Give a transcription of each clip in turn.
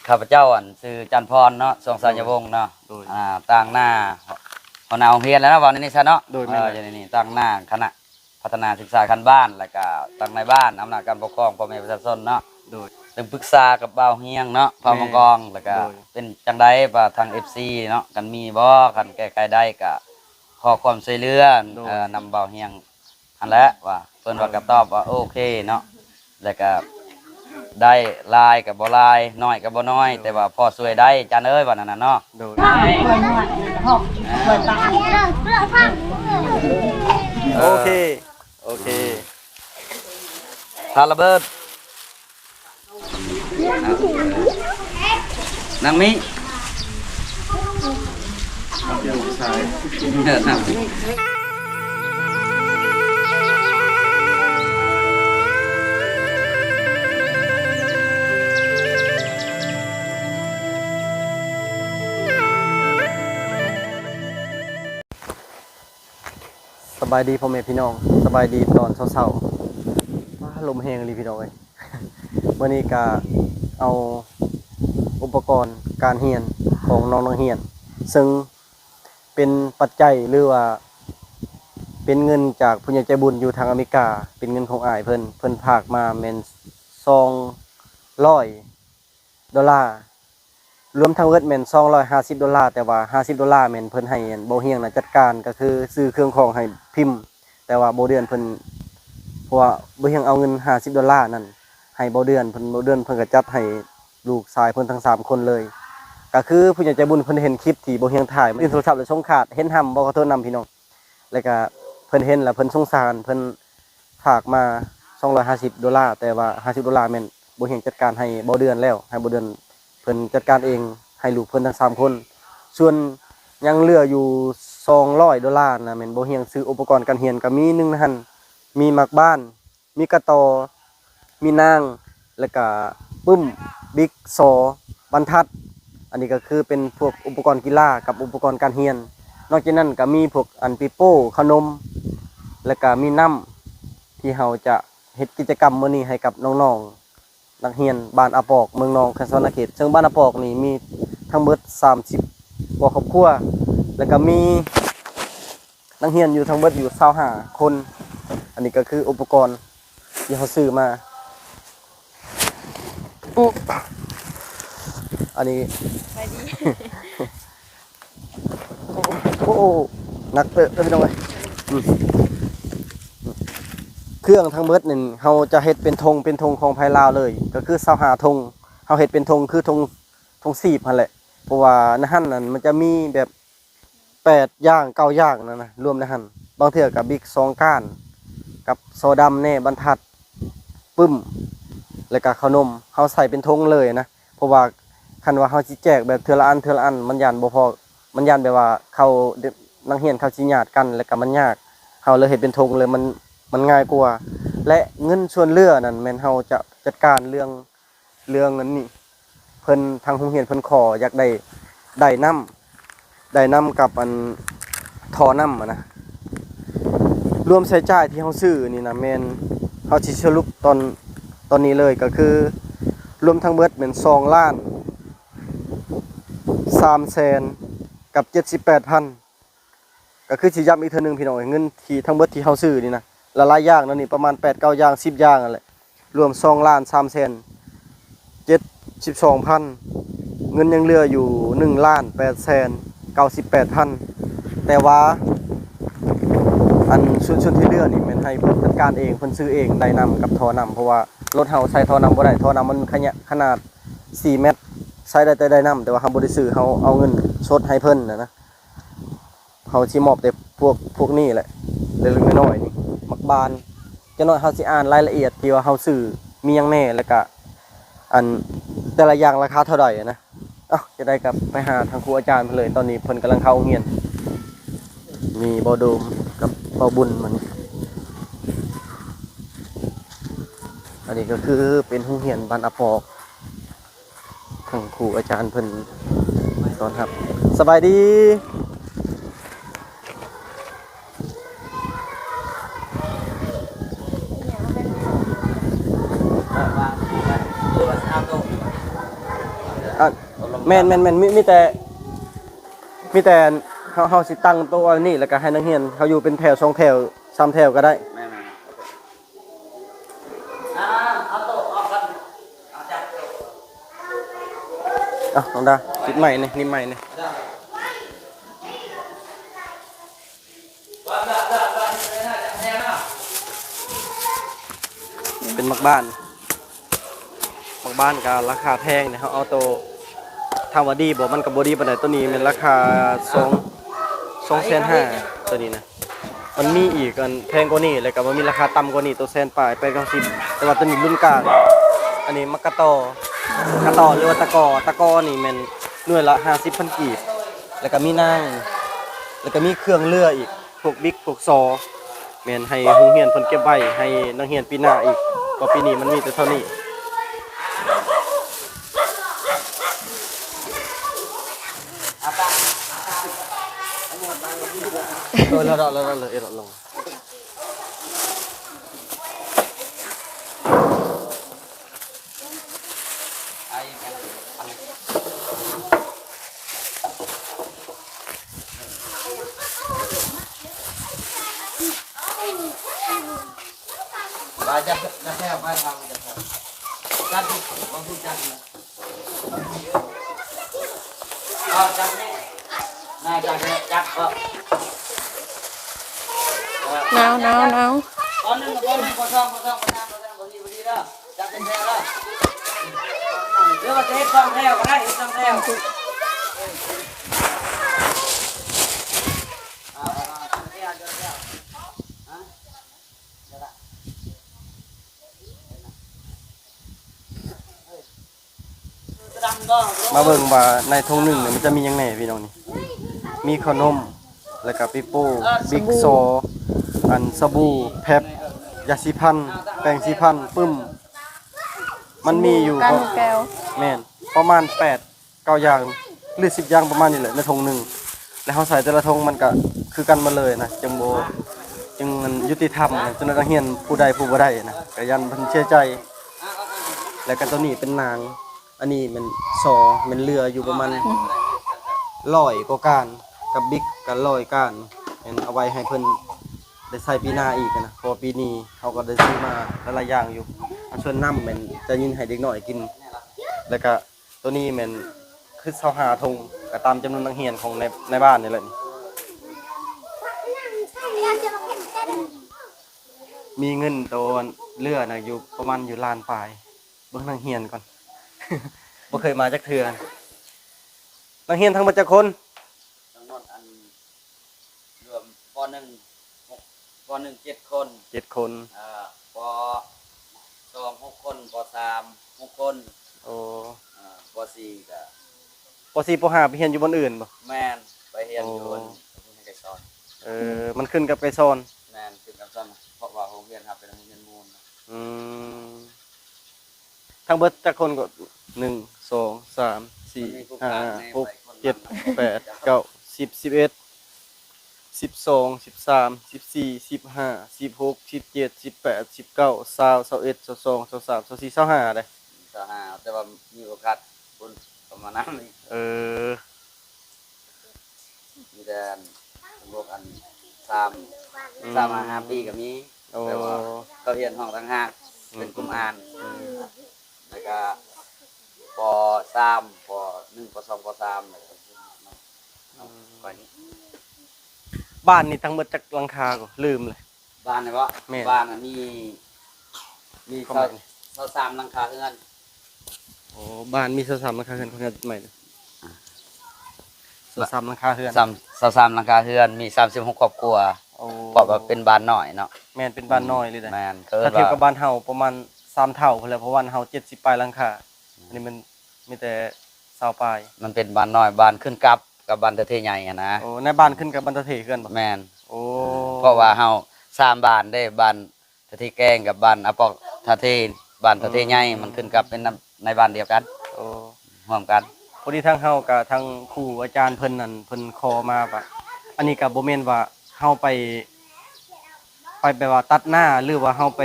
ຂ້າພະເຈົ້າ ອັນ ຊື່ ຈັນພອນ ເນາະ ຊ່ວງໄຊຍະວົງ ເນາະ ໂດຍ ອ່າ ຕາງໜ້າຫົວໜ້າໂຮງຮຽນ ແລ້ວເນາະ ເວົ້າໃນນີ້ຊະເນາະ ໂດຍ ເອີ ແມ່ນແລ້ວ ຢູ່ໃນນີ້ ຕາງໜ້າຄະນະພັດທະນາສຶກສາຂັ້ນບ້ານ ແລ້ວກະທາງນາຍບ້ານ ອຳນາດການປົກຄອງ ພໍ່ແມ່ປະຊາຊົນເນາະ ໂດຍ ເຊິ່ງປຶກສາກັບບ່າວຮຽງເນາະ ເຜົ່າ ໂດຍ ມັງກອງ ແລ້ວກະ ໂດຍ ເປັນຈັ່ງໃດວ່າທາງ ເອັຟຊີ ເນາະ ຄັນມີບໍ່ ຄັນແກ້ໄຂໄດ້ກະຂໍຄວາມຊ່ວຍເຫຼືອ ໂດຍ ເອີ ນຳບ່າວຮຽງ ຫັ້ນແຫຼະວ່າ ເພິ່ນວ່າ ເອີ ກໍຕອບວ່າໂອເຄເນາະ ແລ້ວກໍໄດ້ຫຼາຍກໍບໍ່ຫຼາຍ ນ້ອຍກໍບໍ່ນ້ອຍ ໂດຍ ແຕ່ວ່າພໍຊ່ວຍໄດ້ ຈານເອີຍ ວ່ານັ້ນນະເນາະ ໂດຍ ໂອເຄ ໂອເຄ ພາລະເບີດ. ນາງມິ ສະບາຍດີພໍ່ແມ່ພີ່ນ້ອງ ສະບາຍດີຕອນເຊົ້າໆ ວ້າ ລົມແຮງອີ່ຫຼີພີ່ນ້ອງເອີຍ. ມື້ນີ້ກະເອົາອຸປະກອນການຮຽນຂອງນ້ອງນັກຮຽນ ເຊິ່ງເປັນປັດໄຈ ຫຼືວ່າເປັນເງິນຈາກຜູ້ໃຫຍ່ໃຈບຸນຢູ່ທາງອາເມລິກາ ເປັນເງິນຂອງອ້າຍເພິ່ນ ເພິ່ນຝາກມາແມ່ນສອງຮ້ອຍ ໂດລາ ລວມທັງເບິດແມ່ນສອງຮ້ອຍຫ້າສິບໂດລາ ແຕ່ວ່າຫ້າສິບໂດລາແມ່ນເພິ່ນໃຫ້ ອັນ ເບົາຮຽງນະຈັດການ ກໍຄືຊື້ເຄື່ອງຂອງໃຫ້ພິມ ແຕ່ວ່າເບົາເດືອນເພິ່ນ ເພາະວ່າເບົາຮຽງເອົາເງິນຫ້າສິບໂດລານັ້ນໃຫ້ເບົາເດືອນ ເພິ່ນ ເບົາເດືອນເພິ່ນກໍຈັດໃຫ້ລູກຊາຍເພິ່ນທັງສາມຄົນເລີຍ ກໍຄືຜູ້ໃຫຍ່ໃຈບຸນເພິ່ນເຫັນຄລິບທີ່ເບົາຮຽງຖ່າຍ ຫຼິ້ນໂທລະສັບແລ້ວຊົງຂາດ ເຫັນຫ້ຳ ບໍ່ຂໍໂທດນຳພີ່ນ້ອງ ແລ້ວກະເພິ່ນເຫັນແລ້ວເພິ່ນສົງສານ ເພິ່ນຝາກມາສອງຮ້ອຍຫ້າສິບໂດລາ ແຕ່ວ່າຫ້າສິບໂດລາແມ່ນເບົາຮຽງຈັດການໃຫ້ເບົາເດືອນແລ້ວ ໃຫ້ເບົາເດືອນເພິ່ນຈັດການເອງໃຫ້ລູກເພິ່ນທັງສາມຄົນ ສ່ວນຍັງເຫຼືອຢູ່ສອງຮ້ອຍໂດລານະ ແມ່ນເບົາຮຽງຊື້ອຸປະກອນການຮຽນ ກະມີໜຶ່ງໃນຫັ້ນ ມີໝາກບານ ມີກະຕໍ ມີນາງ ແລ້ວກະປຶ້ມ ບິກ ສໍ ບັນທັດ ອັນນີ້ກໍຄືເປັນພວກອຸປະກອນກິລາກັບອຸປະກອນການຮຽນ ນອກຈາກນັ້ນກໍມີພວກ ອັນ ປີໂປ້ ເຂົ້າໜົມ ແລ້ວກະມີນ້ຳ ທີ່ເຮົາຈະເຮັດກິດຈະກຳມື້ນີ້ໃຫ້ກັບນ້ອງໆ ນັກຮຽນບ້ານອາປອກ ເມືອງນອງ ແຂວງສະຫວັນນະເຂດ ເຊິ່ງບ້ານອາປອກນີ້ມີທັງເບິດສາມສິບກວ່າຄອບຄົວ ແລ້ວກະມີ ນັກຮຽນຢູ່ທັງເບິດຢູ່ຊາວຫ້າຄົນ ອັນນີ້ກໍຄືອຸປະກອນທີ່ເຮົາຊື້ມາ ອຸ ອັນນີ້ ສະບາຍດີ ໂອ້ ໜັກເຕີບເດີພີ່ນ້ອງເອີຍ ອືມ ເຄື່ອງທັງເບິດນີ້ເຮົາຈະເຮັດເປັນຖົງ ເປັນຖົງຂອງໄທລາວເລີຍ ກໍຄືຊາວຫ້າຖົງ ເຮົາເຮັດເປັນຖົງ ຄືຖົງ ຖົງສີບຫັ້ນແຫຼະ ເພາະວ່າໃນຫັ້ນນັ້ນມັນຈະມີແບບ ແປດຢ່າງເກົ້າຢ່າງນັ້ນນະ ລວມໃນຫັ້ນ ບາງເທື່ອກໍບິກສອງກ້ານ ກັບສໍດຳແດ່ ບັນທັດ ປຶ້ມ ແລ້ວກະເຂົ້າໜົມ ເຮົາໃສ່ເປັນຖົງເລີຍນະ ເພາະວ່າຄັນວ່າເຮົາຊິແຈກແບບເທື່ອລະອັນ ເທື່ອລະອັນ ມັນຢ້ານບໍ່ພໍ ມັນຢ້ານແບບວ່າເຂົາ ນັກຮຽນເຂົາຊິຍາດກັນ ແລ້ວກະມັນຍາກ ເຮົາເລີຍເຮັດເປັນຖົງເລີຍ ມັນ ມັນງ່າຍກວ່າ ແລະ ເງິນສ່ວນເຫຼືອນັ້ນແມ່ນເຮົາຈະຈັດການເລື່ອງ ເລື່ອງອັນນີ້ ເພິ່ນ ທາງໂຮງຮຽນເພິ່ນຂໍຢາກໄດ້ ໄດ້ນ້ຳ ໄດ້ນ້ຳກັບອັນທໍ່ນ້ຳຫັ້ນນະ ລວມໃຊ້ຈ່າຍທີ່ເຮົາຊື້ນີ້ນະ ແມ່ນ ເຮົາຊິສະຫຼຸບຕອນ ຕອນນີ້ເລີຍ ກໍຄືລວມທັງເບິດແມ່ນສອງລ້ານສາມແສນກັບເຈັດສິບແປດພັນ ກໍຄືຊິຢ້ຳອີກເທື່ອໜຶ່ງພີ່ນ້ອງເອີຍ ເງິນທີ່ທັງເບິດທີ່ເຮົາຊື້ນີ້ນະ ຫຼາຍໆຢ່າງເນາະ ນີ້ປະມານແປດເກົ້າຢ່າງ ສິບຢ່າງນັ້ນແຫຼະ ລວມສອງລ້ານສາມແສນເຈັດສິບສອງພັນ ເງິນຍັງເຫຼືອຢູ່ໜຶ່ງລ້ານແປດແສນເກົ້າສິບແປດພັນ ແຕ່ວ່າ ອັນ ສ່ວນ ສ່ວນທີ່ເຫຼືອນີ້ແມ່ນໃຫ້ເພິ່ນຈັດການເອງ ເພິ່ນຊື້ເອງ ໄດ້ນ້ຳກັບທໍ່ນ້ຳ ເພາະວ່າລົດເຮົາໃສ່ທໍ່ນ້ຳບໍ່ໄດ້ ທໍ່ນ້ຳມັນຂະໜາດສີ່ແມັດ ໃຊ້ໄດ້ແຕ່ໄດ້ນ້ຳ ແຕ່ວ່າເຮົາບໍ່ໄດ້ຊື້ ເຮົາເອົາເງິນສົດໃຫ້ເພິ່ນນະນະ. ເຮົາຊິມອບແຕ່ພວກ ພວກນີ້ແຫຼະ ເລັກໆນ້ອຍໆນີ້ ໝາກບານ. ຈັກໜ້ອຍເຮົາຊິອ່ານລາຍລະອຽດທີ່ວ່າເຮົາຊື້ມີຫຍັງແດ່ ແລ້ວກະ ອັນ ແຕ່ລະຢ່າງລາຄາເທົ່າໃດນະ. ເອົ້າ ຈະໄດ້ກັບໄປຫາທາງຄູອາຈານເພິ່ນເລີຍ ຕອນນີ້ເພິ່ນກຳລັງເຂົ້າໂຮງຮຽນ. ມີບ່າວໂດມກັບບ່າວບຸນມື້ນີ້. ອັນນີ້ກໍຄືເປັນໂຮງຮຽນບ້ານອາປອກ. ທາງຄູອາຈານເພິ່ນຕ້ອນຮັບ. ສະບາຍດີ. ເອີ ວ່າ ເອີ ວ່າຊິເອົາໂຕ. ອ່ະ ແມ່ນໆໆ ມີ ມີແຕ່ ມີແຕ່ເຮົາ ເຮົາຊິຕັ້ງໂຕະອັນນີ້ ແລ້ວກໍໃຫ້ນັກຮຽນເຮົາຢູ່ເປັນແຖວ ສອງແຖວ ສາມແຖວກໍໄດ້. ແມ່ນໆ ອ່າ ເອົາໂຕະອອກກ່ອນ ເອົາຈັດໂຕະ ເອົາ ນ້ອງດາ ຕິດໄມ້ນີ້ ນິບໄມ້ນີ້ ເປັນໝາກບານ ໝາກບານກໍລາຄາແພງເດ້ ເຮົາເອົາໂຕ ຖາມວ່າດີບໍ່ ມັນກໍບໍ່ດີປານໃດ. ໂຕນີ້ແມ່ນລາຄາສອງ ສອງແສນຫ້າ ໂຕນີ້ນະ. ມັນມີອີກອັນແພງກວ່ານີ້ ແລ້ວກໍມັນມີລາຄາຕ່ຳກວ່ານີ້ ໂຕແສນປາຍ ແປດ ເກົ້າ ສິບ ແຕ່ວ່າໂຕນີ້ລຸ້ນກາງ. ອັນນີ້ໝາກກະຕໍ ກະຕໍ ຫຼືວ່າຕະກໍ ຕະກໍນີ້ແມ່ນໜ່ວຍລະຫ້າສິບພັນກີບ. ແລ້ວກໍມີນາງ ແລ້ວກໍມີເຄື່ອງເຫຼືອອີກ ພວກບິກ ພວກຊໍ ແມ່ນໃຫ້ໂຮງຮຽນເພິ່ນເກັບໄວ້ໃຫ້ນັກຮຽນປີໜ້າອີກ ເພາະປີນີ້ມັນມີແຕ່ເທົ່ານີ້. ເອີ ລະ ລະ ລະ ລະ ເອີ ລະ ລະ. ໜາວ ໜາວ ໜາວ. ປ ໜຶ່ງ ປ ໜຶ່ງ ປ ສອງ ປ ສາມ ປ ສາມ ພໍດີ ພໍດີເດີ ຈັບເປັນແຖວເດີ ຫຼືວ່າຈະເຮັດສອງແຖວກໍໄດ້ ເຮັດສອງແຖວ. ມາເບິ່ງວ່າໃນຖົງໜຶ່ງນີ້ມັນຈະມີຫຍັງແດ່ພີ່ນ້ອງນີ້ ມີເຂົ້າໜົມ ແລ້ວກະປີໂປ້ ບິກ ຊໍ ອັນສະບູ ແພັບ ຢາສີຟັນ ແປງສີຟັນ ປຶ້ມ ມັນມີຢູ່ ສະບູ ກັນແກ້ວ ແມ່ນ ປະມານແປດ ເກົ້າຢ່າງ ຫຼື ສິບຢ່າງປະມານນີ້ແຫຼະໃນຖົງໜຶ່ງ ແລ້ວເຮົາໃສ່ແຕ່ລະຖົງມັນກະຄືກັນໝົດເລີຍນະ ຈຶ່ງບໍ່ ຈຶ່ງມັນຍຸຕິທຳ ຈະນັກຮຽນຜູ້ໃດຜູ້ບໍ່ໄດ້ນະ ກະຢ້ານເພິ່ນເສຍໃຈ. ແລ້ວກະໂຕນີ້ເປັນນາງ ອັນນີ້ແມ່ນຊໍ ແມ່ນເຫຼືອຢູ່ປະມານ ອືມ ຮ້ອຍກວ່າກ້ານ ກັບບິກກະຮ້ອຍກ້ານ ແມ່ນເອົາໄວ້ໃຫ້ເພິ່ນໄດ້ໃຊ້ປີໜ້າອີກນະ ເພາະວ່າປີນີ້ເຮົາກະໄດ້ຊື້ມາຫຼາຍໆຢ່າງຢູ່ ອັນສ່ວນນ້ຳແມ່ນຈະຍິນໃຫ້ເດັກນ້ອຍກິນ ແລ້ວກະ ໂຕນີ້ແມ່ນຄືຊາວຫ້າຖົງ ກໍຕາມຈຳນວນນັກຮຽນຂອງໃນ ໃນບ້ານນີ້ແຫຼະນີ້. ມີເງິນໂຕເຫຼືອນະ ຢູ່ປະມານຢູ່ລ້ານປາຍ. ເບິ່ງນັກຮຽນກ່ອນ ບໍ່ເຄີຍມາຈັກເທື່ອ. ນັກຮຽນທັງໝົດຈັກຄົນ? ທັງໝົດອັນ ລວມ ປໍໜຶ່ງ ຫົກ ປໍໜຶ່ງ ເຈັດຄົນ ເຈັດຄົນ ເອີ ປໍສອງ ຫົກຄົນ ປໍສາມ ຫົກຄົນ. ໂອ້ ເອີ ປໍສີ່ກະ ປໍສີ່ ປໍຫ້າ ໄປຮຽນຢູ່ບ່ອນອື່ນບໍ່? ແມ່ນ ໄປຮຽນຢູ່ ໂອ້ ອັນ ໄກສອນ. ເອີ ມັນຂຶ້ນກັບໄກສອນ. ແມ່ນ ຂຶ້ນກັບສອນ ເພາະວ່າໂຮງຮຽນເຮົາເປັນໂຮງຮຽນມູນ. ອືມ ທັງເບິດຈັກຄົນກໍ ໜຶ່ງ ສອງ ສາມ ສີ່ ຫ້າ ຫົກ ເຈັດ ແປດ ເກົ້າ ສິບ ສິບເອັດ ສິບສອງ ສິບສາມ ສິບສີ່ ສິບຫ້າ ສິບຫົກ ສິບເຈັດ ສິບແປດ ສິບເກົ້າ ຊາວ ຊາວເອັດ ຊາວສອງ ຊາວສາມ ຊາວສີ່ ຊາວຫ້າເດ້. ຊາວຫ້າ ແຕ່ວ່າມີໂອກາດບຸນປະມານນັ້ນ. ເອີ ມີແຕ່ພວກອັນ ສາມ ອືມ ສາມ ຫ້າ ຫ້າປີກໍມີ. ໂອ້ ແຕ່ວ່າເຂົາຮຽນຫ້ອງຕ່າງຫາກ ອືມ ເປັນກຸ່ມອ່ານ ອືມ ແລ້ວກໍ ປໍສາມ ປໍໜຶ່ງ ປໍສອງ ປໍສາມ ແລ້ວກໍ ອືມ ຂ້ອຍນີ້. ບ້ານນີ້ທັງໝົດຈັກຫຼັງຄາກໍລືມເລີຍ. ບ້ານນີ້ບໍ? ແມ່ນ ບ້ານນີ້ມີ ມີຊາວສາມຫຼັງຄາເຮືອນ. ໂອ້ ບ້ານມີຊາວສາມຫຼັງຄາເຮືອນ ຂໍອະນຸຍາດຕິດໄມເດີ. ອາ ຊາວສາມຫຼັງຄາເຮືອນ ຊາວສາມຫຼັງຄາເຮືອນ ມີສາມສິບຫົກຄອບຄົວ. ໂອ້ ເພາະວ່າເປັນບ້ານນ້ອຍເນາະ. ແມ່ນ ເປັນບ້ານນ້ອຍເລີຍນະ. ແມ່ນ ຖ້າທຽບກັບບ້ານເຮົາປະມານສາມເທົ່າພຸ້ນແຫຼະ ເພາະວ່າບ້ານເຮົາເຈັດສິບປາຍຫຼັງຄາ. ອືມ ອັນນີ້ມັນມີແຕ່ຊາວປາຍ. ມັນເປັນບ້ານນ້ອຍ ບ້ານຂຶ້ນກັບ ກັບບ້ານຕາເທໃຫຍ່ຫັ້ນນະ. ໂອ້ ໃນບ້ານຂຶ້ນກັບບ້ານຕາເທຄືກັນບໍ? ແມ່ນ. ໂອ້ ເພາະວ່າເຮົາສາມບ້ານເດ້ ບ້ານ ຕາເທແກ້ງກັບບ້ານອາປອກ ຕາເທ ບ້ານຕາເທໃຫຍ່ ອືມ ມັນຂຶ້ນກັບເປັນນຳ ໃນບ້ານດຽວກັນ. ໂອ້ ຮ່ວມກັນ. ພໍດີທາງເຮົາກະ ທາງຄູອາຈານເພິ່ນນັ້ນ ເພິ່ນຂໍມາວ່າ ອັນນີ້ກະບໍ່ແມ່ນວ່າເຮົາໄປ ໄປແບບວ່າຕັດໜ້າ ຫຼືວ່າເຮົາໄປ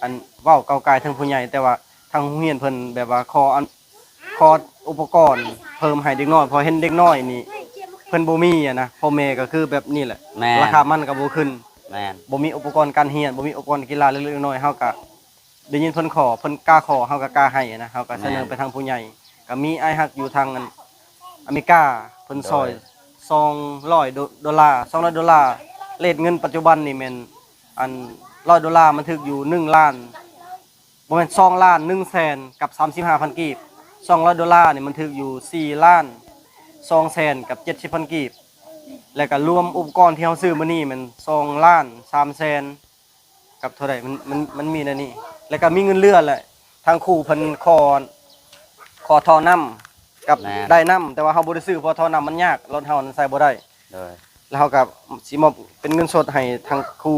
ອັນ ເວົ້າກ່າວກ່າຍເຖິງຜູ້ໃຫຍ່ ແຕ່ວ່າທາງໂຮງຮຽນເພິ່ນແບບວ່າຂໍອັນ ຂໍ ອຸປະກອນເພີ່ມໃຫ້ເດັກນ້ອຍ ເພາະເຫັນເດັກນ້ອຍນີ້ເພິ່ນບໍ່ມີອະນະ ພໍ່ແມ່ກໍຄືແບບນີ້ແຫຼະ ແມ່ນ ລາຄາມັນກໍບໍ່ຂຶ້ນ ແມ່ນ ບໍ່ມີອຸປະກອນການຮຽນ ບໍ່ມີອຸປະກອນກິລາເລັກໆນ້ອຍໆ ເຮົາກໍໄດ້ຍິນເພິ່ນຂໍ ເພິ່ນກ້າຂໍ ເຮົາກໍກ້າໃຫ້ນະ ເຮົາກໍສະເໜີ ແມ່ນ ໄປທາງຜູ້ໃຫຍ່ ກໍມີອ້າຍຮັກຢູ່ທາງອັນອາເມລິກາ ເພິ່ນຊ່ອຍ ໂດຍ ສອງຮ້ອຍໂດ ໂດລາ ສອງຮ້ອຍໂດລາ ເຣດເງິນປັດຈຸບັນນີ້ແມ່ນ ອັນ ຮ້ອຍໂດລາ ມັນຖືກຢູ່ໜຶ່ງລ້ານ ບໍ່ແມ່ນ ສອງລ້ານໜຶ່ງແສນກັບສາມສິບຫ້າພັນກີບ ສອງຮ້ອຍໂດລານີ້ມັນຖືກຢູ່ສີ່ລ້ານສອງແສນກັບເຈັດສິບພັນກີບ ແລ້ວກໍລວມອຸປະກອນທີ່ເຮົາຊື້ມື້ນີ້ແມ່ນສອງລ້ານສາມແສນກັບເທົ່າໃດ ມັນ ມັນ ມັນມີໃນນີ້ ແລ້ວກໍມີເງິນເຫຼືອແຫຼະ ທາງຄູເພິ່ນຂໍ ຂໍທໍ່ນ້ຳກັບ ແມ່ນ ໄດ້ນ້ຳ ແຕ່ວ່າເຮົາບໍ່ໄດ້ຊື້ ເພາະທໍ່ນ້ຳມັນຍາກ ລົດເຮົານັ້ນໃສ່ບໍ່ໄດ້ ໂດຍ ແລ້ວເຮົາກໍຊິມອບເປັນເງິນສົດໃຫ້ທາງຄູ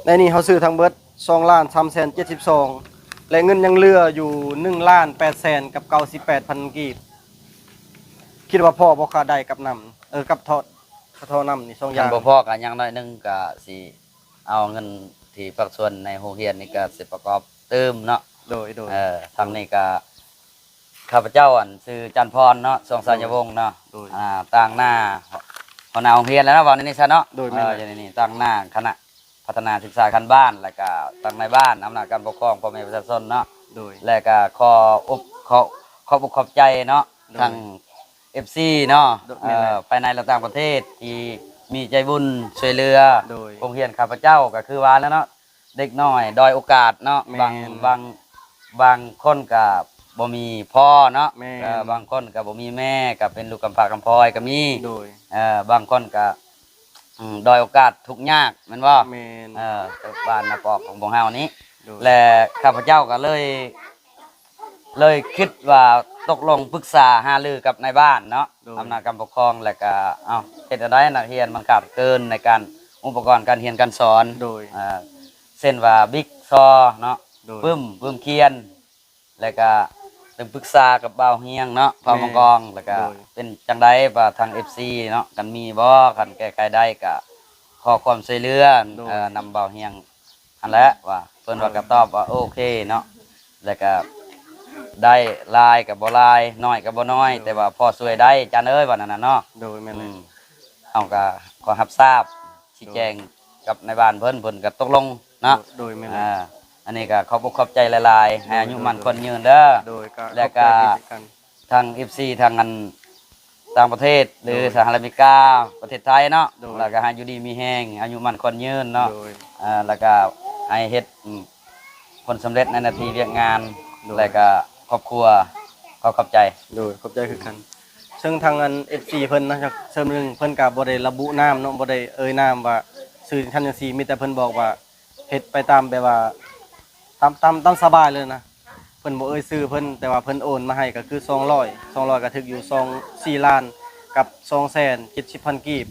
ໃນນີ້ເຮົາຊື້ທັງເບິດສອງລ້ານສາມແສນເຈັດສິບສອງ ແລະ ເງິນຍັງເຫຼືອຢູ່ໜຶ່ງລ້ານແປດແສນກັບເກົ້າສິບແປດພັນກີບ ຄິດວ່າພໍບໍ່ ຄ່າໄດ້ກັບນ້ຳ ເອີ ກັບທໍ່ ຄ່າທໍ່ນ້ຳນີ້ສອງຢ່າງ ຄັນບໍ່ພໍກໍຢ່າງໜ້ອຍໜຶ່ງກໍຊິເອົາເງິນທີ່ພາກສ່ວນໃນໂຮງຮຽນນີ້ກໍຊິປະກອບຕື່ມເນາະ ໂດຍ ໂດຍ ເອີ ທາງນີ້ກໍ ຂ້າພະເຈົ້າ ອັນ ຊື່ຈັນພອນເນາະ ຊ່ວງສາຍຍະວົງເນາະ ໂດຍ ອ່າ ຕາງໜ້າຫົວໜ້າໂຮງຮຽນແລ້ວເນາະ ເວົ້າໃນນີ້ຊະເນາະ ໂດຍ ແມ່ນ ເອີ ຢູ່ໃນນີ້ ຕາງໜ້າຄະນະພັດທະນາສຶກສາຂັ້ນບ້ານ ແລ້ວກະຕາງນາຍບ້ານ ອຳນາດການປົກຄອງ ພໍ່ແມ່ປະຊາຊົນເນາະ ໂດຍ ແລ້ວກະຂໍອົບ ຂໍ ຂອບອົກຂອບໃຈເນາະ ໂດຍ ທັງເອັຟຊີເນາະ ໂດຍ ເອີ ແມ່ນແຫຼະ ພາຍໃນ ແລະ ຕ່າງປະເທດ ທີ່ມີໃຈບຸນຊ່ວຍເຫຼືອ ໂດຍ ໂຮງຮຽນຂ້າພະເຈົ້າ ກະຄືວ່າແລ້ວເນາະ ເດັກນ້ອຍດ້ອຍໂອກາດເນາະ ແມ່ນ ບາງ ບາງ ບາງຄົນກະບໍ່ມີພໍ່ເນາະ ແມ່ນ ເອີ ບາງຄົນກະບໍ່ມີແມ່ ກະເປັນລູກກຳພ້າກຳພ້ອຍກະມີ ໂດຍ ເອີ ບາງຄົນກະ ອືມ ດ້ອຍໂອກາດທຸກຍາກແມ່ນບໍ່? ແມ່ນ ເອີ ບ້ານນາກອກຂອງພວກເຮົານີ້ ໂດຍ ແລະ ຂ້າພະເຈົ້າກະເລີຍ ເລີຍຄິດວ່າຕົກລົງປຶກສາຫາລືກັບນາຍບ້ານເນາະ ໂດຍ ອຳນາດການປົກຄອງ ແລ້ວກະ ເອົ້າ ເຮັດແນວໃດ ນັກຮຽນມັນຂາດເກີນໃນການອຸປະກອນການຮຽນການສອນ ໂດຍ ເອີ ເຊັ່ນວ່າບິກ ຊໍ ເນາະ ໂດຍ ປຶ້ມ ປຶ້ມຂຽນ ແລ້ວກະໄດ້ປຶກສາກັບບ່າວຮຽງເນາະ ເຜົ່າມັງກອງ ແມ່ນ ແລ້ວກະ ໂດຍ ເປັນຈັ່ງໃດວ່າທາງເອັຟຊີເນາະ ຄັນມີບໍ່ ຄັນແກ້ໄຂໄດ້ກະຂໍຄວາມຊ່ວຍເຫຼືອ ໂດຍ ເອີ ນຳບ່າວຮຽງ ຫັ້ນແຫຼະວ່າ ເພິ່ນວ່າ ໂດຍ ກໍຕອບວ່າໂອເຄເນາະ ແລ້ວກໍໄດ້ຫຼາຍກໍບໍ່ຫຼາຍ ໜ້ອຍກໍບໍ່ໜ້ອຍ ໂດຍ ແຕ່ວ່າພໍຊ່ວຍໄດ້ ຈັນເອີຍ ວ່ານັ້ນນະເນາະ ໂດຍ ແມ່ນແຫຼະ ອືມ ເຮົາກໍຂໍຮັບຊາບ ໂດຍ ຊີ້ແຈງກັບນາຍບ້ານເພິ່ນ ເພິ່ນກໍຕົກລົງເນາະ ໂດຍ ໂດຍ ແມ່ນແຫຼະ ອ່າ ອັນນີ້ກໍຂອບອົກຂອບໃຈຫຼາຍໆ ໂດຍ ໃຫ້ອາຍຸໝັ້ນ ໂດຍ ຂວັນຍືນເດີ ໂດຍ ກໍ ແລ້ວກໍ ຂອບໃຈຄືກັນ ທາງເອັຟຊີ ທາງອັນ ຕ່າງປະເທດ ຫຼື ໂດຍ ສະຫະລັດອາເມລິກາ ປະເທດໄທເນາະ ໂດຍ ແລ້ວກໍໃຫ້ຢູ່ດີມີແຮງ ອາຍຸໝັ້ນຂວັນຍືນເນາະ ໂດຍ ເອີ ແລ້ວກໍໃຫ້ເຮັດ ອືມ ຜົນສຳເລັດໃນໜ້າທີ່ວຽກງານ ໂດຍ ແລ້ວກໍຄອບຄົວ ຂໍຂອບໃຈ ໂດຍ ຂອບໃຈຄືກັນ ເຊິ່ງທາງອັນ ເອັຟຊີ ເພິ່ນນະ ເຊິ່ງເພິ່ນກໍບໍ່ໄດ້ລະບຸນາມເນາະ ບໍ່ໄດ້ເອີ່ຍນາມວ່າຊື່ຈັ່ງຊັ້ນຈັ່ງຊີ້ ມີແຕ່ເພິ່ນບອກວ່າ ເຮັດໄປຕາມແບບວ່າ ຕາມ ຕາມ ຕາມສະບາຍເລີຍນະ ເພິ່ນບໍ່ເອີ່ຍຊື່ເພິ່ນ ແຕ່ວ່າເພິ່ນໂອນມາໃຫ້ກໍຄືສອງຮ້ອຍ ສອງຮ້ອຍກໍຖືກຢູ່ສອງ ສີ່ລ້ານກັບສອງແສນເຈັດສິບພັນກີບ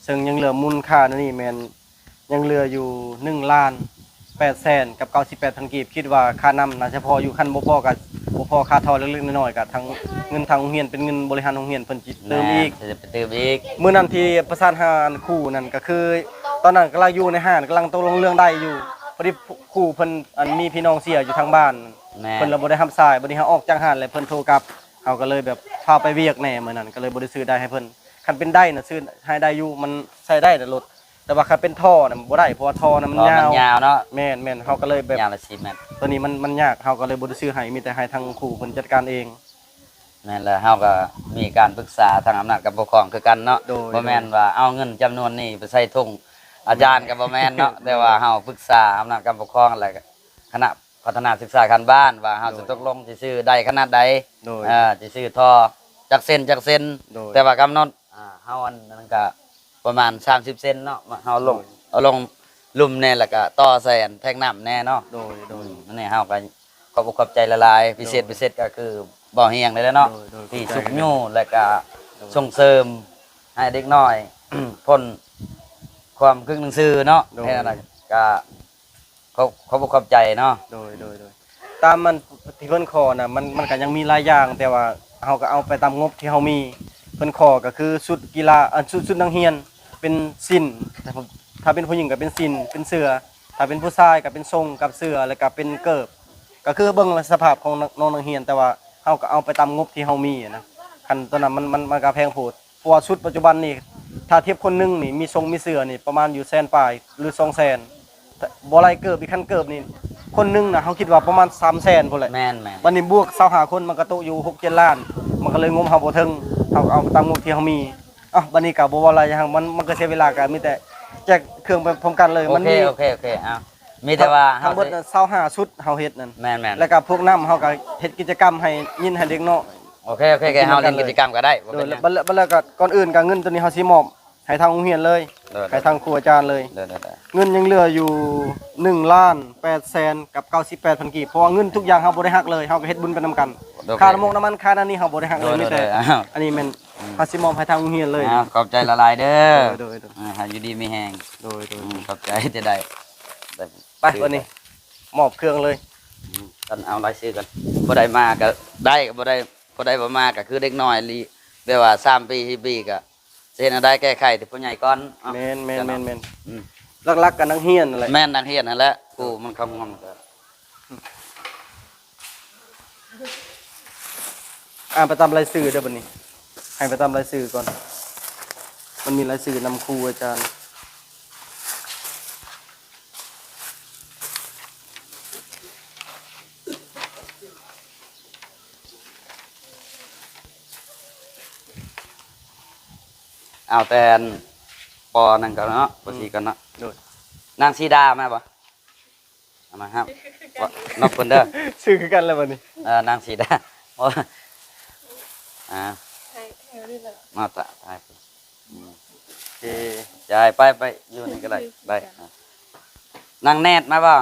ເຊິ່ງຍັງເຫຼືອມູນຄ່າໃນນີ້ແມ່ນ ຍັງເຫຼືອຢູ່ໜຶ່ງລ້ານແປດແສນກັບເກົ້າສິບແປດພັນກີບ ຄິດວ່າຄ່ານ້ຳໜ້າຈະພໍຢູ່ ຄັນບໍ່ພໍກໍບໍ່ພໍຄ່າທໍ່ເລັກໆນ້ອຍໆ ກໍທາງເງິນທາງໂຮງຮຽນ ເປັນເງິນບໍລິຫານໂຮງຮຽນ ເພິ່ນຊິເຕີມອີກ ແມ່ນ ຊິໄດ້ໄປເຕີມອີກ ມື້ນັ້ນທີ່ປະສານຫາຄູນັ້ນ ກໍຄືຕອນນັ້ນກຳລັງຢູ່ໃນຮ້ານ ກຳລັງຕົກລົງເລື່ອງໄດ້ຢູ່ ພໍດີຄູເພິ່ນ ອັນ ມີພີ່ນ້ອງເສຍຢູ່ທາງບ້ານ ແມ່ນ ເພິ່ນລະບໍ່ໄດ້ຮັບສາຍ ບັດນີ້ເຮົາອອກຈາກຮ້ານແລ້ວ ເພິ່ນໂທກັບ ເຮົາກໍເລີຍແບບຟ້າວໄປວຽກແດ່ມື້ນັ້ນ ກໍເລີຍບໍ່ໄດ້ຊື້ໄດ້ໃຫ້ເພິ່ນ ຄັນເປັນໄດນະຊື້ໃຫ້ໄດ້ຢູ່ ມັນໃຊ້ໄດ້ນະລົດ ແຕ່ວ່າຄັນເປັນທໍ່ນະບໍ່ໄດ້ ເພາະວ່າທໍ່ນະມັນຍາວ ທໍ່ມັນຍາວເນາະ ແມ່ນໆ ເຮົາກໍເລີຍແບບ ຍາວລະສີ່ແມັດ ໂຕນີ້ມັນ ມັນຍາກ ເຮົາກໍເລີຍບໍ່ໄດ້ຊື້ໃຫ້ ມີແຕ່ໃຫ້ທາງຄູເພິ່ນຈັດການເອງ ແມ່ນແລ້ວ ເຮົາກໍມີການປຶກສາທາງອຳນາດການປົກຄອງຄືກັນເນາະ ໂດຍ ບໍ່ແມ່ນວ່າເອົາເງິນຈຳນວນນີ້ໄປໃສ່ຖົງອາຈານກໍບໍ່ແມ່ນເນາະ ແຕ່ວ່າເຮົາປຶກສາອຳນາດການປົກຄອງ ແລະ ຄະນະພັດທະນາສຶກສາຂັ້ນບ້ານ ວ່າເຮົາ ໂດຍ ຊິຕົກລົງຊິຊື້ໄດ້ຂະໜາດໃດ ໂດຍ ເອີ ຊິຊື້ທໍ່ຈັກເຊັນ ຈັກເຊັນ ໂດຍ ແຕ່ວ່າກຳນົດ ອ່າ ເຮົາອັນນັ້ນກະປະມານສາມສິບເຊັນເນາະ ເຮົາລົງ ໂດຍ ເອົາລົງລຸ່ມແດ່ ແລ້ວກະຕໍ່ໃສ່ອັນແທງນ້ຳແດ່ເນາະ ໂດຍ ໂດຍ ອືມ ອັນນີ້ເຮົາກະຂອບອົກຂອບໃຈຫຼາຍໆ ໂດຍ ພິເສດ ພິເສດກະຄືບ່າວຮຽງນີ້ແຫຼະເນາະ ໂດຍ ໂດຍ ທີ່ຊຸກຍູ້ ແລ້ວກະ ໂດຍ ສົ່ງເສີມໃຫ້ເດັກນ້ອຍ ພົ້ນຄວາມຄຶກໜັງສືເນາະ ໂດຍ ແຄ່ນັ້ນນະ ກະ ຂອບ ຂອບອົກຂອບໃຈເນາະ ໂດຍ ໂດຍ ໂດຍ ຕາມມັນທີ່ເພິ່ນຂໍນະ ມັນ ມັນກໍຍັງມີຫຼາຍຢ່າງ ແຕ່ວ່າເຮົາກໍເອົາໄປຕາມງົບທີ່ເຮົາມີ ເພິ່ນຂໍກໍຄືຊຸດກິລາ ອັນ ຊຸດ ຊຸດນັກຮຽນ ເປັນສິ້ນ ຖ້າເປັນຜູ້ຍິງກໍເປັນສິ້ນ ເປັນເສື້ອ ຖ້າເປັນຜູ້ຊາຍກໍເປັນຊົງກັບເສື້ອ ແລ້ວກໍເປັນເກີບ ກໍຄືເບິ່ງສະພາບຂອງນ້ອງນັກຮຽນ ແຕ່ວ່າເຮົາກໍເອົາໄປຕາມງົບທີ່ເຮົາມີນະ ຄັນຕົວນັ້ນມັນ ມັນ ມັນກໍແພງໂພດ ເພາະວ່າຊຸດປັດຈຸບັນນີ້ ຖ້າທຽບຄົນໜຶ່ງນີ້ ມີຊົງມີເສື້ອນີ້ ປະມານຢູ່ແສນປາຍ ຫຼື ສອງແສນ ບໍ່ໄລ່ເກີບອີກ ຄັນເກີບນີ້ ຄົນໜຶ່ງນະ ເຮົາຄິດວ່າປະມານສາມແສນພຸ້ນແຫຼະ ແມ່ນໆ ບັດນີ້ບວກຊາວຫ້າຄົນ ມັນກໍຕົກຢູ່ຫົກເຈັດລ້ານ ມັນກໍເລີຍງົບເຮົາບໍ່ເຖິງ ເຮົາກໍເອົາຕາມງົບທີ່ເຮົາມີ. ເອົ້າ ບັດນີ້ກໍບໍ່ເວົ້າຫຼາຍຫຍັງ ມັນ ມັນກໍເສຍເວລາ ກໍມີແຕ່ແຈກເຄື່ອງໄປພ້ອມກັນເລີຍ ໂອເຄ ມັນມີ ໂອເຄ ໂອເຄ ເອົາ ມີແຕ່ວ່າ ທັງ ເຮົາ ທັງເບິດນັ້ນຊາວຫ້າຊຸດເຮົາເຮັດນັ້ນ ແມ່ນໆ ແລ້ວກໍພວກນ້ຳເຮົາກໍເຮັດກິດຈະກຳໃຫ້ຍິນໃຫ້ເດັກນ້ອຍ ໂອເຄ ໂອເຄ ເຮົາຫຼິ້ນກິດຈະກຳກໍໄດ້ ບໍ່ເປັນຫຍັງ ແລ້ວກໍ ແລ້ວກໍກ່ອນອື່ນກໍເງິນໂຕນີ້ເຮົາຊິມອບໃຫ້ທາງໂຮງຮຽນເລີຍ ໂດຍ ໃຫ້ທາງຄູອາຈານເລີຍ ໂດຍ ໂດຍ ໂດຍ ເງິນຍັງເຫຼືອຢູ່ໜຶ່ງລ້ານແປດແສນກັບເກົ້າສິບແປດພັນກີບ ເພາະວ່າເງິນທຸກຢ່າງເຮົາບໍ່ໄດ້ຫັກເລີຍ ເຮົາກໍເຮັດບຸນໄປນຳກັນ ໂອເຄ ຄ່ານ້ຳມັນ ຄ່ານັ້ນນີ້ເຮົາບໍ່ໄດ້ຫັກເລີຍ ໂດຍ ມີແຕ່ ໂດຍ ໂດຍ ອັນນີ້ແມ່ນ ເຮົາຊິມອບໃຫ້ທາງໂຮງຮຽນເລີຍ ເອົາ ຂອບໃຈຫຼາຍໆເດີ ໂດຍ ໂດຍ ໂດຍ ເອີ ໃຫ້ຢູ່ດີມີແຮງ ໂດຍ ໂດຍ ອືມ ຂອບໃຈ ຈະໄດ້ ໄດ້ ໄປ ບັດນີ້ ມອບເຄື່ອງເລີຍ ອືມ ກັນເອົາລາຍຊື່ກັນ ຜູ້ໃດມາກໍໄດ້ ຜູ້ໃດ ຜູ້ໃດບໍ່ມາກໍຄືເດັກນ້ອຍອີ່ຫຼີ ແບບວ່າສາມປີ ສີ່ປີກໍຊິເຮັດແນວໃດແກ້ໄຂແຕ່ຜູ້ໃຫຍ່ກ່ອນ ເອົາ ແມ່ນໆໆ ອືມ ຫຼັກໆກໍນັກຮຽນນັ້ນແຫຼະ ແມ່ນ ນັກຮຽນນັ້ນແຫຼະ ຜູ້ມັນຄຳງອມກໍ ອ່ານໄປຕາມລາຍຊື່ເດີບັດນີ້ ໃຫ້ໄປຕາມລາຍຊື່ກ່ອນ ມັນມີລາຍຊື່ນຳຄູອາຈານ ເອົາແຕ່ ປ.ໜຶ່ງ ກ່ອນເນາະ ປ.ສີ່ ກ່ອນເນາະ ໂດຍ ນາງສີດາມາບໍ່? ເອົາມາຮັບ ນອກເພິ່ນເດີ ຊື່ຄືກັນແລ້ວບັດນີ້ ເອີ ນາງສີດາ ໂອ້ ອ່າ ໃຫ້ ໃຫ້ເລີຍ ມາຕະ ຖ່າຍ ອືມ ໂອເຄ ຈາຍ ໄປ ໄປ ຢູ່ນີ້ກໍໄດ້ ໄປ ອ່າ ນາງແນດມາບໍ່?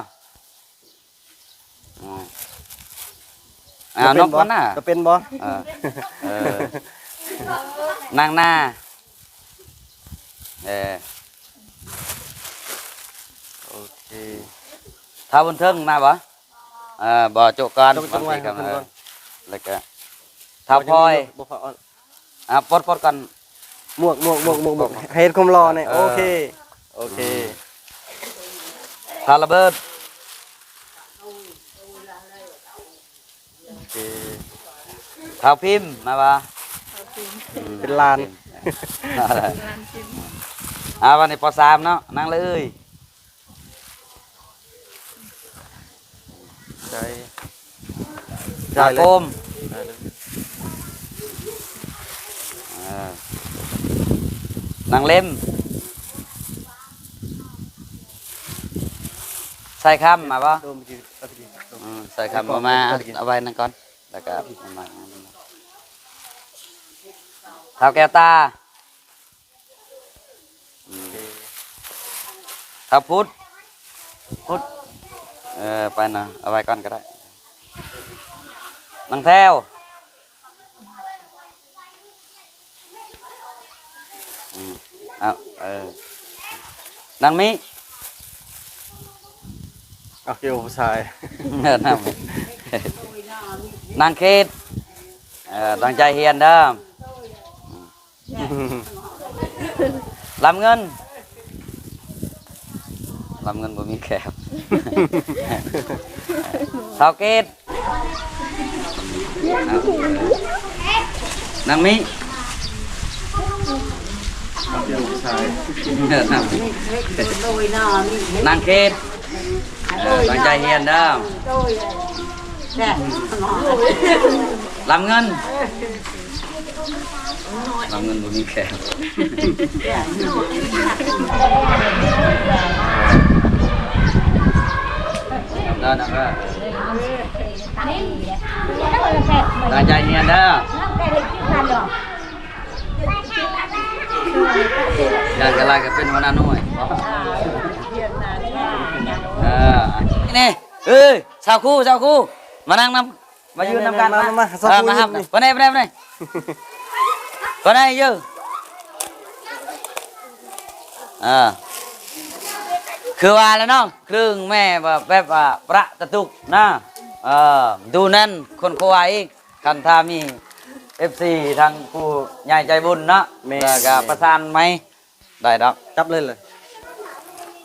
ອ່າ ເອົາ ນອກກ່ອນນະ ຈະເປັນບໍ່? ເອີ ເອີ ນາງນາ ເອີ ໂອເຄ ທ້າວບຸນເທິງມາບໍ່? ເອີ ບໍ່ ໂຈະກ່ອນ ໂຈະ ໂຈະໄວ້ ເອີ ແລ້ວກໍທ້າວພອຍ ບໍ່ພໍ ອ່າ ປົດ ປົດກ່ອນ ໝວກ ໝວກ ໝວກ ໝວກ ໝວກ ໃຫ້ເຮັດຄວາມຫຼໍ່ແດ່ ເອີ ໂອເຄ ໂອເຄ ອືມ ທ້າວລະເບີດ ໂອເຄ ທ້າວພິມມາບໍ່? ທ້າວພິມ ອືມ ເປັນຫຼານ ຫຼານພິມ ອ່າ ວັນນີ້ ປໍສາມ ເນາະ ນາງລະເອີຍ ໄດ້ ໄດ້ ນາງໂກມ ໄດ້ເລີຍ ເອີ ນາງເລັມ ໄຊຄຳມາບໍ່? ໂດມ ເມື່ອກີ້ ເມື່ອກີ້ ອືມ ໄຊຄຳບໍ່ມາ ເອົາໄວ້ນັ້ນກ່ອນ ແລ້ວກໍມາ ທ້າວແກ້ວຕາ ອືມ ໂອເຄ ຖ້າພຸດ ພຸດ ເອີ ໄປນະ ເອົາໄວ້ກ່ອນກໍໄດ້ ນາງແພ້ວ ອືມ ເອົາ ເອີ ນາງມິ ເອົາ ເກີວຜູ້ຊາຍ ນາງ ນາງເຂດ ເອີ ຕັ້ງໃຈຮຽນເດີ. ລຳເງິນ ລຳເງິນບໍ່ມີແຂກ ທ້າວເກດ ນາງມິ ນາງເຂດ ເອີ ຕັ້ງໃຈຮຽນເດີ. ລຳເງິນ ລຳເງິນບໍ່ມີແຂກ ຕັ້ງໃຈຮຽນເດີ. ຢ້ານກະລາຍກະເປັນຫົວໜ້າໜ່ວຍ ເອີ ນີ້ ເອີຍ ຊາວຄູ ຊາວຄູ ມານັ່ງນຳ ມາຢືນນຳກັນ ມາ ມາ ມາ ມາ ມາຮັບ ມາ ມາ ມາ ໄປໄໝ ໄປໄໝ ໄປໄໝ ຢູ່ ເອີ ຄືວ່າແລ້ວເນາະ ເຄິ່ງແມ່ແບບວ່າປະຕະຕຸກນະ ເອີ ດູແໜ້ນ ຄົ້ນຄວ້າອີກ ຄັນຖ້າມີເອັຟຊີທາງຜູ້ໃຫຍ່ໃຈບຸນເນາະ ແມ່ນ ແລ້ວກະປະສານໃໝ່ ໄດ້ດອກ ຈັບເລີຍ ເລີຍ.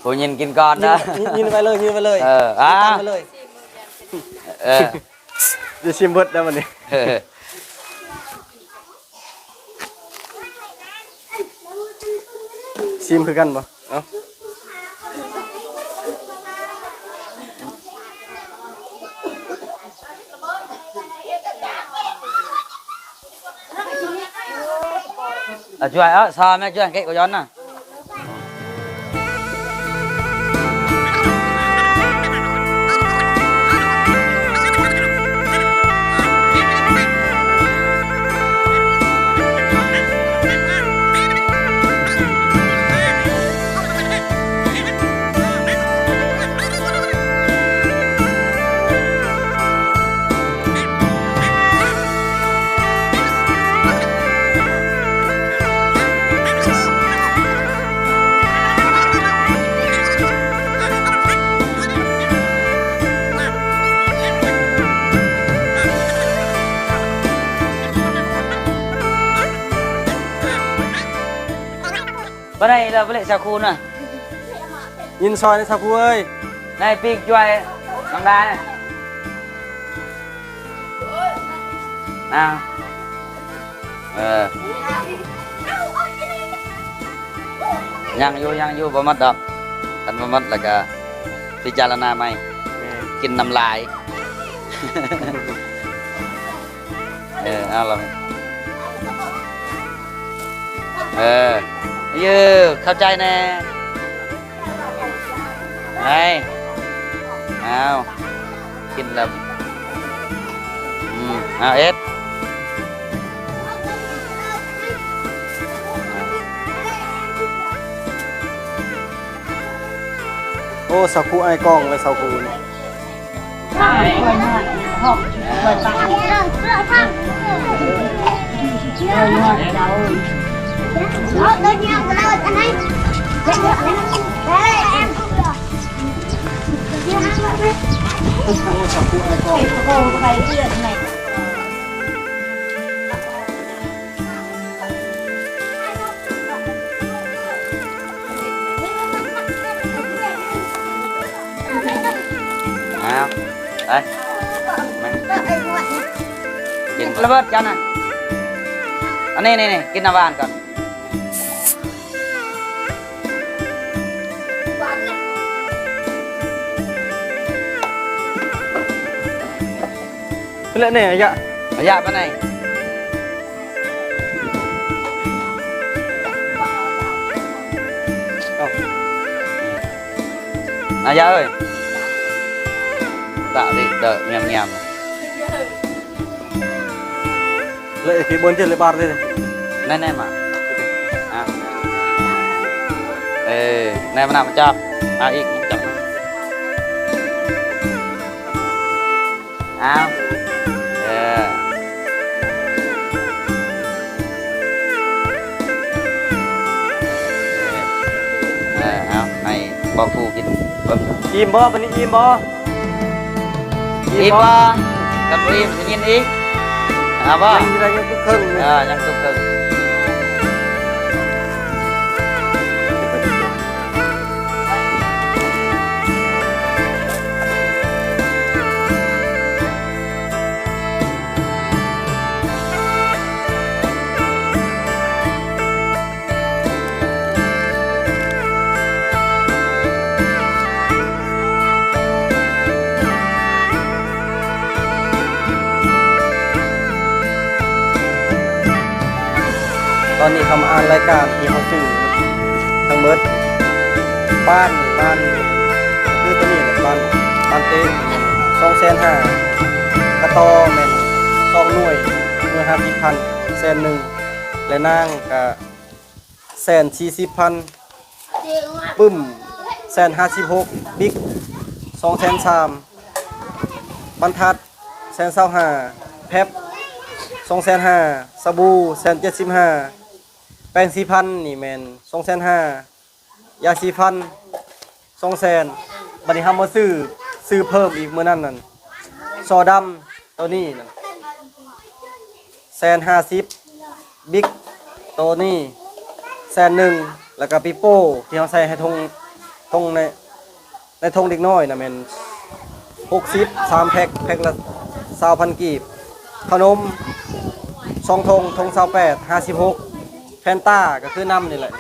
ຜູ້ຍິງກິນກ່ອນເດີ. ຍິງ ຍິງໄປເລີຍ ຍິງໄປເລີຍ. ເອີ ອ່າ ກິນຕາມໄປເລີຍ. ເອີ ຊິຊິມເບິດແລ້ວບັດນີ້. ເອີ ຊິມຄືກັນບໍ່? ເອົາ ເອົາ ຈວຍ ເອົາ ຊາແມ່ ຈວຍ ເກະ ກໍຍ້ອນນະ. ບໍ່ໄດ້ລະ ບໍ່ໄດ້ສາຄູນະ. ຍິນຊອຍນະສາຄູເອີຍ. ນາຍປີກ ຈວຍ ນ້ອງດານະ. ອ້າວ ເອີ ຍັງຢູ່ ຍັງຢູ່ ບໍ່ໝົດດອກ. ຄັນບໍ່ໝົດແລ້ວກະພິຈາລະນາໃໝ່. ແມ່ນ ກິນນ້ຳລາຍ. ເອີ ເອົາລະ ເອີ ເອີ ເຂົ້າໃຈແດ່. ໄດ້ ເອົາ ກິນແລ້ວ ອືມ ເອົາ ເອັດ. ໂອ້ ສາວຄູອ້າຍກ້ອງແລະສາວຄູນີ້. ອ້າວ ໄປ ມາ ກິນລະເບີດເຈົ້ານະ. ອັນນີ້ ນີ້ ນີ້ ກິນນ້ຳຫວານກ່ອນ. ເປັນແຫຼະແດ່ ອາຍະ ອາຍະປານໃດ? ເອົ້າ ອາຍະເອີຍ ຕາລິເດີງາມໆ. ເລີຍ ເອີ ເຄ ບົນເຈັດເລີຍບາດເລີຍ. ແນ່ໆ ມາ ອ່ະ ເອີ ແນ່ມານຳຈັບ ອ່ະ ອີກ ຈັບ ອ້າວ ເອີ ເອີ ເອົາ ໃຫ້ພໍ່ຜູ້ກິນເບິ່ງ. ອີ່ມບໍ່? ບັດນີ້ອີ່ມບໍ່? ອີ່ມບໍ່? ຄັນບໍ່ອີ່ມຊິກິນອີກ ເອົາບໍ່? ຍັງໄດ້ ຍັງຕຸກເຄິ່ງ ເອີ ຍັງຕຸກເຄິ່ງ. ຕອນນີ້ເຮົາມາອ່ານລາຍການທີ່ເຮົາຊື້ທັງໝົດ. ປານ ປານ ຄືໂຕນີ້ແຫຼະ ປານ ປານເຕະ ສອງແສນຫ້າ, ກະຕໍແມ່ນສອງໜ່ວຍ ໜ່ວຍຫ້າສິບພັນ ແສນໜຶ່ງ ແລະ ນາງກະ ແສນສີ່ສິບພັນ, ປຶ້ມ ແສນຫ້າສິບຫົກ, ບິກ ສອງແສນສາມ, ບັນທັດ ແສນຊາວຫ້າ, ແພັບ ສອງແສນຫ້າ, ສະບູ ແສນເຈັດສິບຫ້າ, ແປງສີຟັນນີ້ແມ່ນ ສອງແສນຫ້າ, ຢາສີຟັນ ສອງແສນ. ບັດນີ້ເຮົາມາຊື້ ຊື້ເພີ່ມອີກ ມື້ນັ້ນນັ້ນ ສໍດຳໂຕນີ້ນັ້ນ ແສນຫ້າສິບ, ບິກໂຕນີ້ແສນໜຶ່ງ ແລ້ວກະປີໂປ້ທີ່ເຮົາໃສ່ໃຫ້ຖົງ ຖົງໃນ ໃນຖົງເດັກນ້ອຍນະແມ່ນຫົກສິບ ສາມແພັກ ແພັກລະຊາວພັນກີບ, ຂະໜົມສອງຖົງ ຖົງຊາວແປດ ຫ້າສິບຫົກ, ແຟນຕາກໍຄືນ້ຳນີ້ແຫຼະ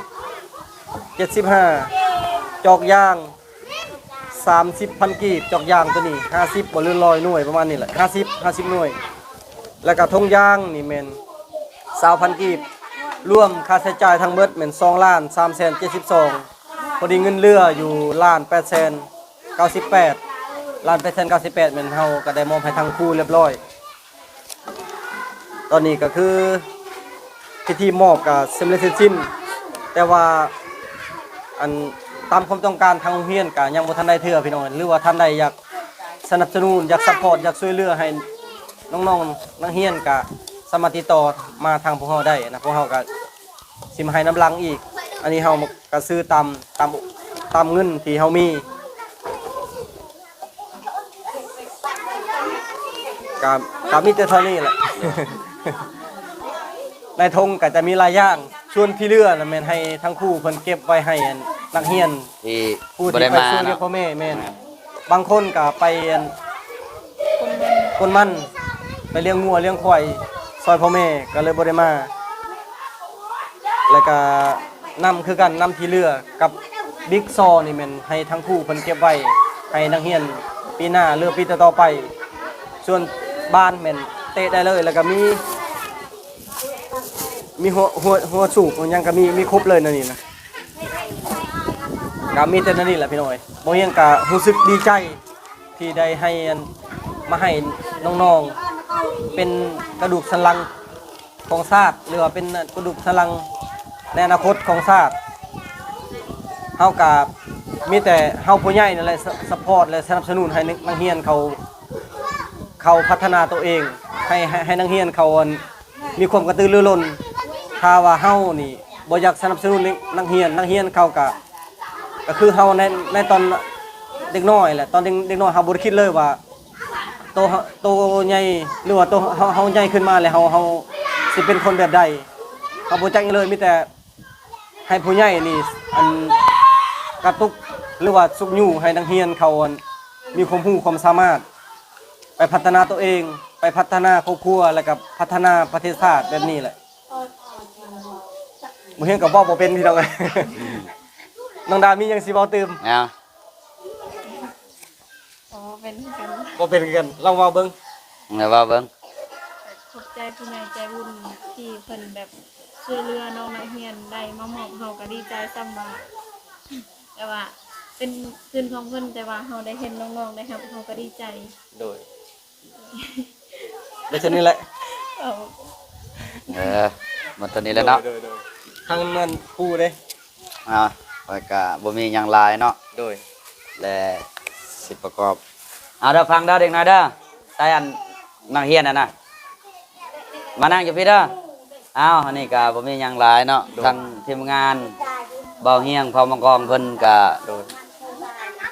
ເຈັດສິບຫ້າ, ຈອກຢາງ ສາມສິບພັນກີບ, ຈອກຢາງໂຕນີ້ຫ້າສິບບໍ່ ຫຼືຮ້ອຍໜ່ວຍປະມານນີ້ແຫຼະ ຫ້າສິບ ຫ້າສິບໜ່ວຍ, ແລ້ວກະຖົງຢາງນີ້ແມ່ນຊາວພັນກີບ, ລວມຄ່າໃຊ້ຈ່າຍທັງເບິດແມ່ນສອງລ້ານສາມແສນເຈັດສິບສອງ, ພໍດີເງິນເຫຼືອຢູ່ລ້ານແປດແສນເກົ້າສິບແປດ, ລ້ານແປດແສນເກົ້າສິບແປດແມ່ນເຮົາກໍໄດ້ມອບໃຫ້ທາງຄູຮຽບຮ້ອຍ. ຕອນນີ້ກໍຄືພິທີມອບກໍສຳເລັດເສັດສິ້ນ, ແຕ່ວ່າ ອັນ ຕາມຄວາມຕ້ອງການທາງໂຮງຮຽນກໍຍັງບໍ່ທັນໄດ້ເທື່ອພີ່ນ້ອງ, ຫຼືວ່າທ່ານໃດຢາກສະໜັບສະໜູນ ຢາກຊັບພອດ ຢາກຊ່ວຍເຫຼືອໃຫ້ນ້ອງໆນັກຮຽນ ກໍສາມາດຕິດຕໍ່ມາທາງພວກເຮົາໄດ້ນະ, ພວກເຮົາກໍ ຊິມາໃຫ້ນຳຫຼັງອີກ. ອັນນີ້ເຮົາກໍຊື້ຕາມ ຕາມ ຕາມເງິນທີ່ເຮົາມີ ກໍ ກໍມີແຕ່ເທົ່ານີ້ແຫຼະ. ໃນຖົງກໍຈະມີຫຼາຍຢ່າງ, ສ່ວນທີ່ເຫຼືອນະແມ່ນໃຫ້ທາງຄູເພິ່ນເກັບໄວ້ໃຫ້ອັນນັກຮຽນທີ່ ຜູ້ທີ່ໄປຊ່ວຍວຽກພໍ່ແມ່. ແມ່ນ. ບາງຄົນກໍໄປອັນ ກົນມັນ ໄປລ້ຽງງົວລ້ຽງຄວາຍຊ່ອຍພໍ່ແມ່ ກໍເລີຍບໍ່ໄດ້ມາ. ແລ້ວກໍນ້ຳຄືກັນ, ນ້ຳທີ່ເຫຼືອກັບບິກຊໍນີ້ແມ່ນໃຫ້ທາງຄູເພິ່ນເກັບໄວ້ໃຫ້ນັກຮຽນປີໜ້າ ຫຼືປີຕໍ່ໆໄປ. ສ່ວນບານແມ່ນເຕະໄດ້ເລີຍ, ແລ້ວກໍມີ ມີຫົວ ຫົວ ຫົວສູບ ຫຍັງກໍມີ ມີຄົບເລີຍແນວນີ້ນະ. ກໍມີແຕ່ແນວນີ້ແຫຼະພີ່ນ້ອງເອີຍ. ບ່າວຮຽງກໍຮູ້ສຶກດີໃຈທີ່ໄດ້ໃຫ້ອັນ ມາໃຫ້ນ້ອງໆເປັນກະດູກສັນຫຼັງຂອງຊາດ ຫຼືວ່າເປັນກະດູກສັນຫຼັງໃນອະນາຄົດຂອງຊາດ. ເຮົາກໍມີແຕ່ເຮົາຜູ້ໃຫຍ່ນັ້ນແຫຼະ ສະ ສະພອດ ແລະ ສະໜັບສະໜູນໃຫ້ນັກຮຽນເຂົາ ເຂົາພັດທະນາໂຕເອງ ໃຫ້ ໃຫ້ ໃຫ້ນັກຮຽນເຂົາອັນ ມີຄວາມກະຕືລືລົ້ນ. ຖ້າວ່າເຮົານີ້ບໍ່ຢາກສະໜັບສະໜູນນັກຮຽນ, ນັກຮຽນເຂົາກະ ກະຄືເຮົາໃນ ໃນຕອນເດັກນ້ອຍແຫຼະ, ຕອນເດັກ ເດັກນ້ອຍເຮົາບໍ່ໄດ້ຄິດເລີຍວ່າ ໂຕ ໂຕໃຫຍ່ ຫຼືວ່າໂຕເຮົາ ເຮົາໃຫຍ່ຂຶ້ນມາແລ້ວ ເຮົາ ເຮົາຊິເປັນຄົນແບບໃດ, ເຮົາບໍ່ຈັກຫຍັງເລີຍ. ມີແຕ່ ໃຫ້ຜູ້ໃຫຍ່ນີ້ ອັນ ກະຕຸກ ຫຼືວ່າຊຸກຍູ້ໃຫ້ນັກຮຽນເຂົາ ອັນ ມີຄວາມຮູ້ຄວາມສາມາດ ໄປພັດທະນາໂຕເອງ, ໄປພັດທະນາຄອບຄົວ ແລ້ວກໍພັດທະນາປະເທດຊາດແບບນີ້ແຫຼະ. ບໍ່ຮຽງກໍເວົ້າບໍ່ເປັນ ພີ່ນ້ອງເອີຍ. ນ້ອງດາມີຫຍັງຊິເວົ້າຕື່ມ? ເອົາ ອໍ ເປັນຄືກັນ ບໍ່ເປັນຄືກັນ. ລອງເວົ້າເບິ່ງ ລອງເວົ້າເບິ່ງ. ຂອບໃຈຜູ້ໃຫຍ່ໃຈບຸນທີ່ເພິ່ນແບບຊ່ວຍເຫຼືອນ້ອງນັກຮຽນ ໄດ້ມາມອບເຮົາກໍດີໃຈສ່ຳວ່າ ແບບວ່າເປັນທຶນຂອງເພິ່ນ, ແຕ່ວ່າເຮົາໄດ້ເຫັນນ້ອງໆໄດ້ຮັບ ເຮົາກໍດີໃຈ. ໂດຍ ໄດ້ເທົ່ານີ້ແຫຼະ. ເອີ ເອີ ໝົດເທົ່ານີ້ແຫຼະເນາະ. ໂດຍ ໂດຍ ໂດຍ. ທາງນັ້ນຄູເດ້? ອ່າ ຂ້ອຍກະບໍ່ມີຫຍັງຫຼາຍເນາະ. ໂດຍ ແລະ ຊິປະກອບ ເອົາເດີ ຟັງເດີເດັກນ້ອຍເດີ ໃສ່ອັນນັກຮຽນຫັ້ນນະ ມານັ່ງຢູ່ພີ້ເດີ. ເອົາ ອັນນີ້ກະບໍ່ມີຫຍັງຫຼາຍເນາະ. ໂດຍ ທາງທີມງານບ່າວຮຽງ ເຜົ່າມັງກອງ ເພິ່ນກະ ໂດຍ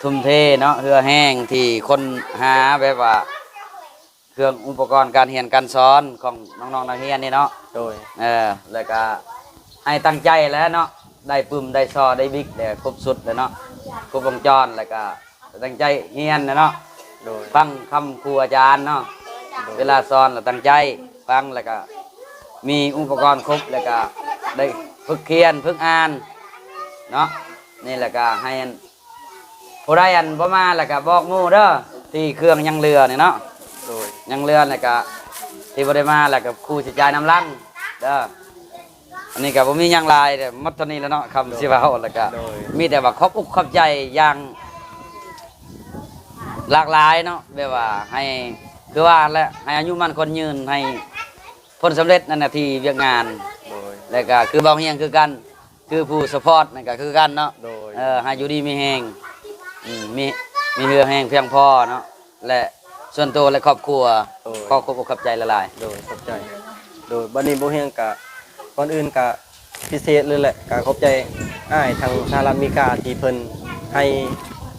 ທຸ່ມເທເນາະ ເຫື່ອແຮງທີ່ຄົ້ນຫາແບບວ່າ ເຄື່ອງອຸປະກອນການຮຽນການສອນຂອງນ້ອງໆນັກຮຽນນີ້ເນາະ. ໂດຍ ເອີ ແລ້ວກະໃຫ້ຕັ້ງໃຈແຫຼະເນາະ, ໄດ້ປຶ້ມ ໄດ້ຊໍ ໄດ້ບິກ ໄດ້ຄົບຊຸດແຫຼະເນາະ, ຄົບວົງຈອນ ແລ້ວກະຕັ້ງໃຈຮຽນແຫຼະເນາະ. ໂດຍ ຟັງຄຳຄູອາຈານເນາະ. ໂດຍ ເວລາສອນລະຕັ້ງໃຈຟັງ ແລ້ວກະມີອຸປະກອນຄົບ ແລ້ວກະໄດ້ຝຶກຂຽນຝຶກອ່ານເນາະ. ນີ້ແຫຼະກະໃຫ້ ຜູ້ໃດອັນບໍ່ມາແລ້ວກະບອກໝູ່ເດີ ທີ່ເຄື່ອງຍັງເຫຼືອນີ້ເນາະ. ໂດຍ ຍັງເຫຼືອແລ້ວກະທີ່ບໍ່ໄດ້ມາແລ້ວກະຄູຊິຈ່າຍນຳຫຼັງເດີ. ອັນນີ້ກະບໍ່ມີຫຍັງຫຼາຍເດີ ໝົດເທົ່ານີ້ແຫຼະເນາະ ຄຳ ໂດຍ ຊິເວົ້າ. ແລ້ວກະ ໂດຍ ມີແຕ່ວ່າຂອບອົກຂອບໃຈຢ່າງຫຼາກຫຼາຍເນາະ ແບບວ່າໃຫ້ ຄືວ່າແຫຼະ ໃຫ້ອາຍຸໝັ້ນຂວັນຍືນ ໃຫ້ຜົນສຳເລັດໃນໜ້າທີ່ວຽກງານ. ໂດຍ ແລ້ວກະຄືບ່າວຮຽງຄືກັນ ຄືຜູ້ສະພອດນັ້ນກໍຄືກັນເນາະ. ໂດຍ ເອີ ໃຫ້ຢູ່ດີມີແຮງ ອືມ ມີ ມີເຫື່ອແຮງພຽງພໍເນາະ ແລະ ສ່ວນໂຕ ແລະ ຄອບຄົວ. ໂດຍ ຂໍຂອບອົກຂອບໃຈຫຼາຍໆ. ໂດຍ ຂອບໃຈ. ໂດຍ ບັດນີ້ບ່າວຮຽງກະ ກ່ອນອື່ນກະພິເສດເລີຍແຫຼະ ກະຂອບໃຈອ້າຍທາງສະຫະລັດອາເມລິກາທີ່ເພິ່ນໃຫ້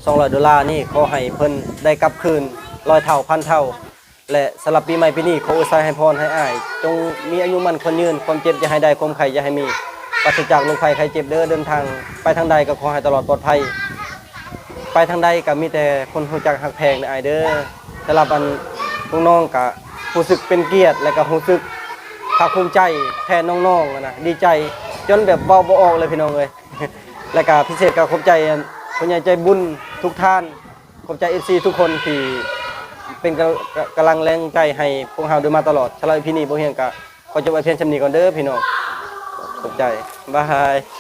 ສອງຮ້ອຍໂດລານີ້ ຂໍໃຫ້ເພິ່ນໄດ້ກັບຄືນຮ້ອຍເທົ່າພັນເທົ່າ. ແລະ ສຳລັບປີໃໝ່ປີນີ້ ຂໍອວຍໄຊໃຫ້ພອນໃຫ້ອ້າຍ ຈົ່ງມີອາຍຸໝັ້ນຂວັນຍືນ, ຄວາມເຈັບຢ່າໃຫ້ໄດ້, ຄວາມໄຂ້ຢ່າໃຫ້ມີ, ປາສະຈາກໂລກໄພໄຂ້ເຈັບເດີ. ເດີນທາງໄປທາງໃດກໍຂໍໃຫ້ຕະຫຼອດປອດໄພ. ໄປທາງໃດກໍມີແຕ່ຄົນຮູ້ຈັກຮັກແພງເດີອ້າຍເດີ. ສຳລັບອັນພວກນ້ອງກໍຮູ້ສຶກເປັນກຽດ ແລະກໍຮູ້ສຶກພາກພູມໃຈແທນນ້ອງໆນະ ດີໃຈຈົນແບບເວົ້າບໍ່ອອກເລີຍພີ່ນ້ອງເອີຍ. ແລະກໍພິເສດກໍຂອບໃຈອັນຜູ້ໃຫຍ່ໃຈບຸນທຸກທ່ານ ຂອບໃຈເອັຟຊີທຸກຄົນທີ່ເປັນກຳ ກຳລັງແຮງໃຈໃຫ້ພວກເຮົາໂດຍມາຕະຫຼອດ. ສຳລັບອີພີນີ້ບໍ່ຮຽງກໍຂໍຈົບໄວ້ພຽງສ່ຳນີ້ກ່ອນເດີພີ່ນ້ອງ. ຂອບໃຈ. ບາຍ.